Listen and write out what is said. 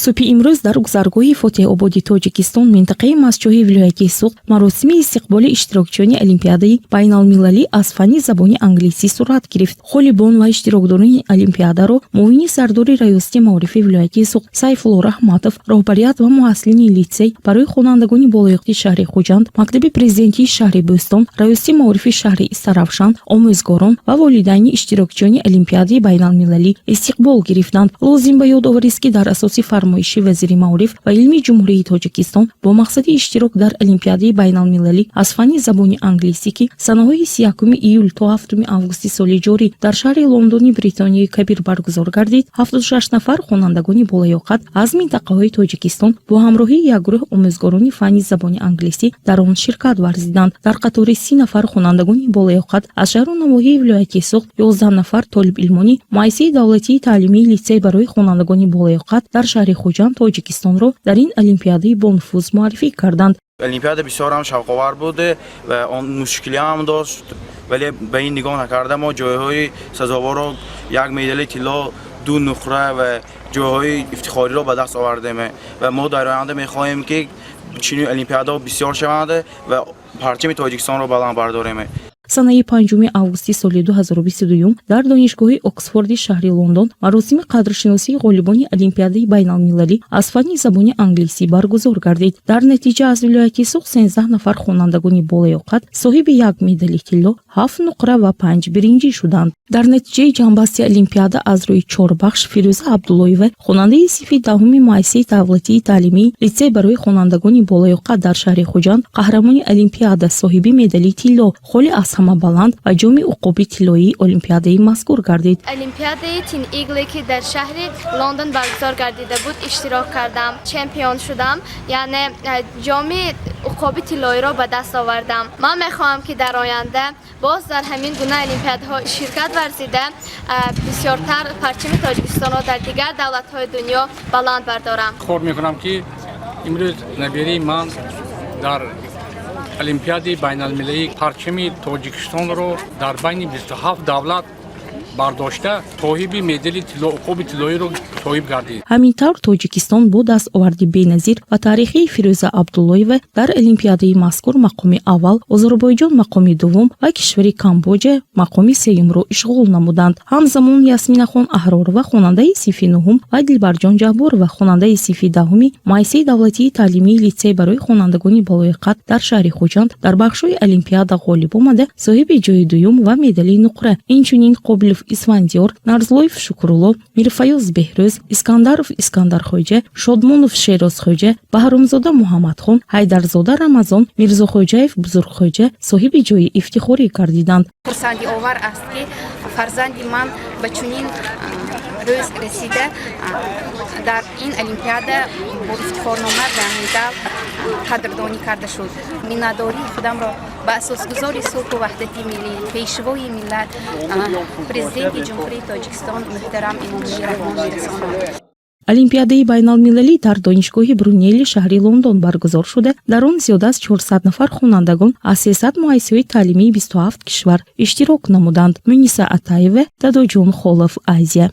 Субҳи имрӯз дар гузаргоҳи Фотеҳободи Тоҷикистон, минтақаи Мастчоҳи вилояти Суғд, маросими истиқболи иштирокчиёни Олимпиадаи байналмилалӣ аз фанни забони англисӣ сурат гирифт. Ғолибон ва иштирокдорони олимпиадаро муовини сардори Раёсати маорифи вилояти Суғд Сайфулло Раҳматов, роҳбарият ва муҳассилини литсей барои хонандагони болаёқати шаҳри Хуҷанд, мактаби президентии шаҳри Бӯстон, Раёсати маорифи шаҳри Истаравшан, омӯзгорон ва волидайни иштирокчиёни олимпиадаи байналмилалӣ истиқбол гирифтанд. Лозим ба ёд оварист, ки дар асоси фармоиши вазири маориф ва илми Ҷумҳурии Тоҷикистон бо мақсади иштирок дар Олимпиадаи байналмилалӣ аз фанни забони англисӣ, ки санаҳои 31-июл то 7-августи соли ҷорӣ дар шаҳри Лондони Бритониёи Кабир баргузор гардид, 76 нафар хонандагони болаёқат аз минтақаҳои Тоҷикистон бо ҳамроҳии як гурӯҳ омӯзгорони фанни забони англисӣ дар он ширкат варзиданд. Дар қатори 30 нафар хонандагони болаёқат аз шаҳру навоҳии вилояти Суғд 11 нафар толибилмони муассисаи давлатии таълимии литсей барои хонандагони болаёқат дар шаҳри Хуҷанд Тоҷикистонро дар ин олимпиадаи бонуфуз муаррифӣ карданд. Олимпиада бисёр ҳам шавқовар буд ва он мушкилиам дошт, вале ба ин нигоҳ накарда, мо ҷойҳои сазоворо, як медали тилло, ду нуқра ва ҷойҳои ифтихориро ба даст овардем. Ва мо дар оянда мехоҳем, ки чунин олимпиадаҳо бисёр шаванд ва парчами Тоҷикистонро баланд бардорем. Санаи 5 августи соли 2022 дар Донишгоҳи Оксфорди шаҳри Лондон маросими қадршиносии ғолибони Олимпиадаи байналмилалӣ аз фанни забони англисӣ баргузор гардид. Дар натиҷа аз вилояти Суғд 13 нафар хонандагони болаёқат соҳиби як медали тилло, ҳафт нуқра ва панҷ биринҷӣ шуданд. Дар натиҷаи ҷамъбасти олимпиада аз рӯи чор бахш Фирӯза Абдуллоева, хонандаи синфи 10-уми муассисаи давлатии таълимии литсей барои хонандагони болаёқат дар шаҳри Хуҷанд, қаҳрамони олимпиада, соҳиби медали тилло, холи аз ҳама баланд ва ҷоми уқоби тиллоии олимпиадаи мазкур гардид. Олимпиадаи Teen Eagle, ки дар шаҳри Лондон баргузор гардида буд, иштирок кардам, чемпион шудам, яъне ҷоми уқоби тиллоиро ба даст овардам. Ман мехоҳам, ки дар оянда боз дар ҳамин гуна олимпиадаҳо ширкат варзида, бисёртар парчами Тоҷикистонро дар дигар давлатҳои дунё баланд бардорам. Ифтихор мекунам, ки имрӯз набераи ман дар олимпиадаи байналмилалӣ парчами Тоҷикистонро дар байни 27 давлат бардошта, соҳиби медали тилло, уқоби тиллоиро соҳиб гардид. Ҳамин тавр, Тоҷикистон бо дастоварди беназир ва таърихии Фирӯза Абдуллоева дар олимпиадаи мазкур мақоми аввал, Озарбойҷон мақоми дуввум ва кишвари Камбоҷа мақоми сеюмро ишғол намуданд. Ҳамзамон Ясминахон Аҳророва, хонандаи синфи нуҳум, ва Дилбарҷон Ҷабборова, хонандаи синфи 10-уми муассисаи давлатии таълимии литсей барои хонандагони болояқат дар шаҳри Хуҷанд, дар бахшҳои олимпиада ғолиб омада, соҳиби ҷои дуюм ва медали нуқра, инчунин Қобилов Исфандиёр, Нарзлоев Шукрулло, Мирфаёз Беҳрӯз, Искандаров Искандархоҷа, Шодмонов Шерозхоҷа, Баҳромзода Муҳаммадхон, Ҳайдарзода Рамазон, Мирзохоҷаев Бузургхоҷа соҳиби ҷои ифтихорӣ гардиданд. Хурсандиовар аст, ки фарзанди ман ба чунин рӯз расида, дар ин олимпиада бо ифтихорнома ва медал қадрдонӣ карда шуд. Миннатдории худамро ба асосгузори сулҳу ваҳдати миллӣ, Пешвои миллат, Президенти Ҷумҳурии Тоҷикистон муҳтарам Эмомалӣ Раҳмон мерасонам. Олимпиадаи байналмилалӣ дар Донишгоҳи Брунели шаҳри Лондон баргузор шуда, дар он зиёда аз 400 нафар хонандагон аз 300 муассисаҳои таълимии 27 кишвар иштирок намуданд. Муниса Атаева, Дадоҷон Холов, Азия.